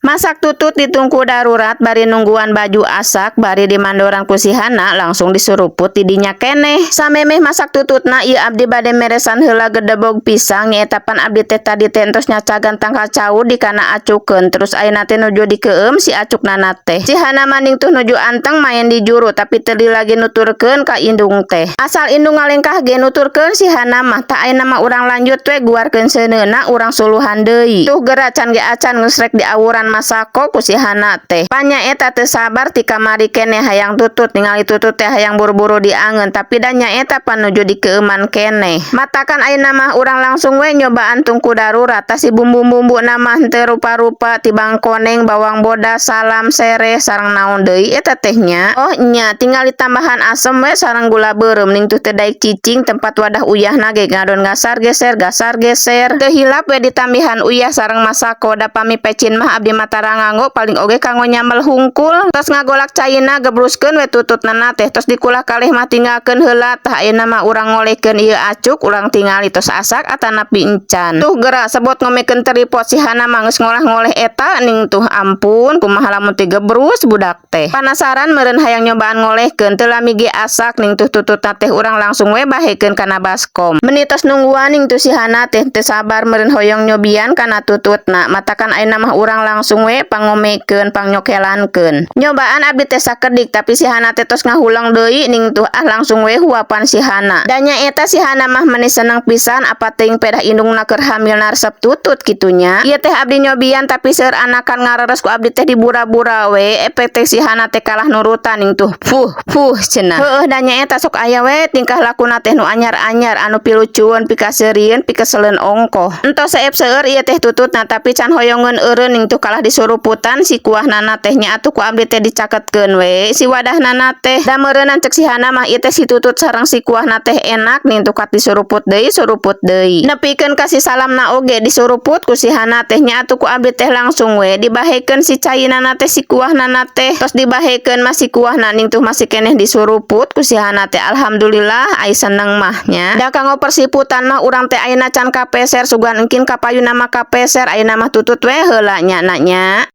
Masak tutut di tungku darurat bari nungguan baju asak, bari dimandoran ku si Hana langsung disuruput di dinya keneh. Samemeh masak tututna ieu, abdi bade meresan heula gedebog pisang. Nyaeta pan abdi teh tadi teh entos nyacagan tangkal cau di kana acukeun, terus ayeuna teh nuju dikeueum si acukna teh. Si Hana maning tuh nuju anteng main di juru, tapi teu lagi nuturkeun ka indung teh. Asal indung ngalengkah ge nuturkeun si Hana mah. Tah, ayeuna mah urang lanjut we guarkeun seuneuna, urang suluhan deui. Tuh geura, can ge acan geus rek diawuran masako ku si Hana teh. Panya eta teu sabar ti kamari keneh hayang tutut, ningali tutut teh hayang buru-buru diangeun, tapi da nyaeta pan nuju dikeueuman keneh. Matakan ayeuna mah urang langsung we nyobaan tungku darurat. Tah, si bumbu-bumbuna mah henteu rupa-rupa, tibang koneng, bawang bodas, salam, sereh, sareng naon deui eta teh nya. Oh nya, tinggal ditambahan asem we sareng gula beureum. Ning tuh teu daek cicing tempat wadah uyahna ge ngadon gasar geser gasar geser. Teu hilap we ditambihan uyah sareng masako, da pami pecin mah abdi mah tara nganggo, paling oge kanggo nyambel hungkul. Tos ngagolak caina, gebruskeun we tututna teh, tos dikulah kalih mah tinggalkeun heula. Tah, ayeuna mah urang ngolehkeun ieu acuk, urang tingali tos asak atanapi encan. Tuh geura, sebot ngomekeun tripod, si Hana mah geus ngolah-ngoleh eta. Ning tuh, ampun, kumaha lamun tigebrus budak teh? Panasaran meureun hayang nyobaan ngolehkeun, teu lami ge asak. Ning tuh, tututna teh urang langsung we bahekeun kana baskom. Meni tos nungguan, ning tuh si Hana teh teu sabar meureun hoyong nyobian kana tututna. Matakan ayeuna mah urang langsung we pangomekeun, pangnyokelankeun. Nyobaan abdi teh sakedik, tapi si Hana teh tos ngahuleng deui. Ning tuh ah, langsung we huapan si Hana. Da nyaeta si Hana mah meni seneng pisan, apa teuing pedah indungna keur hamil resep tutut kitu nya. Ieu teh abdi nyobian, tapi seueur anakan ngareres, ku abdi teh dibura-bura we. Efek teh si Hana teh kalah nurutan. Ning tuh, "Fuh fuh," cenah. Heueuh, da nyaeta sok aya we tingkah lakuna teh nu anyar-anyar, anu pilucueun, pikaseurieun, pikeseleun ongkoh. Entos seep seueur ieu teh tututna, tapi can hoyongeun eureun. Ning tuh, kalah disuruputan si kuahnana teh nya atuh ku abdi teh dicaketkeun we si wadahnana teh. Da meureunan cek si Hana mah ieu teh si tutut sareng si kuahna teh enak. Ning tuh, kat disuruput deui, suruput deui, nepikeun ka si salamna oge disuruput ku si Hana teh nya atuh ku abdi teh langsung we dibahekeun si cainana teh, si kuahnana teh. Tos dibahekeun mah si kuahna, ning tuh, masih keneh disuruput ku si Hana teh. Alhamdulillah, ai seneng mah nya. Da kanggo persiputan mah urang teh ayeuna can kapeser, sugan engkin kapayuna mah kapeser. Ayeuna mah tutut we heula nya, na nya.